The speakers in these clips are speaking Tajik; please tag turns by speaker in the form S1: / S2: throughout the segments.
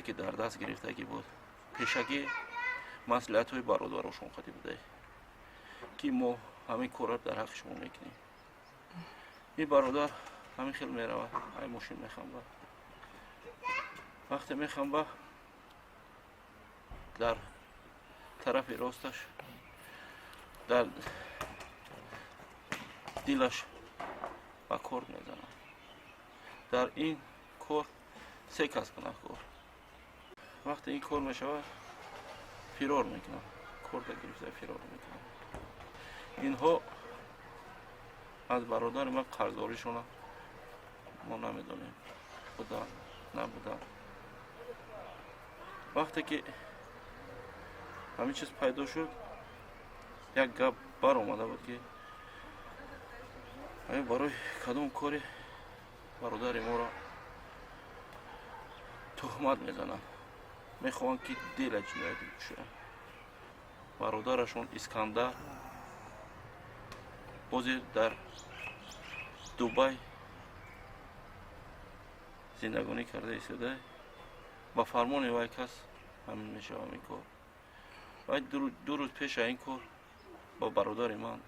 S1: Ки дар даст гирифтагӣ буд, пешакӣ маслиҳатҳои бародарошон қатӣ буда, ки мо ҳамин корро дар ҳаққи шумо мекунем. Ин бародар ҳамин хел меравад, ай мошин мехамба. Вақте мехамба, дар тарафи росташ, дар дилаш ба кор мезанад. Дар ин кор се кас гунаҳкор. Вақте ин кор мешавад, фирор мекунад, корда гирифта фирор мекунад. Инҳо аз бародари ман қарздоришона мо намедонем, буданд, набуданд. Вақте ки ҳамин чиз пайдо шуд, як гап баромада буд, ки ҳамин барои кадом кори бародари моро туҳмат мезананд, мехоҳанд, ки дела ҷиноятӣ бикушоянд. Бародарашон Искандар ҳозир дар Дубай зиндагонӣ карда истода. Ба фармони вай кас ҳамин мешавам ин кор. Вай 2 рӯз пеша ин кор ба бародари ман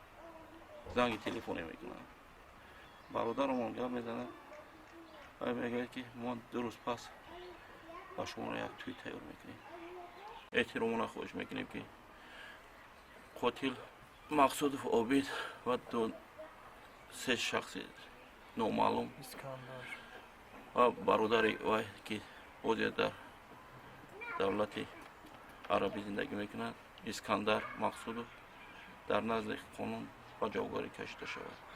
S1: занги телефонӣ мекунад. Бародарамон гап мезанад. Вай мегӯяд, ки мо 2 рӯз пас ба шуморо як тӯй тайёр мекунем. Эҳтиромона хоҳиш мекунем, ки қотил Мақсудов Обид ва ду се шахси номаълум ва бародари вай, ки ҳозир дар давлати арабӣ зиндагӣ мекунад, Искандар Мақсудов, дар назди қонун ба ҷавобгарӣ кашида шавад.